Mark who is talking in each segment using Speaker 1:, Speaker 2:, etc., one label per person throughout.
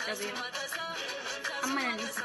Speaker 1: Caccabeera. Amma nan isa.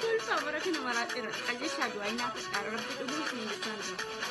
Speaker 1: Kolfaa bara kana maraadheera. Qajeeshaa du'aa inni akka rabbi dhuguuf hin jechaan jira.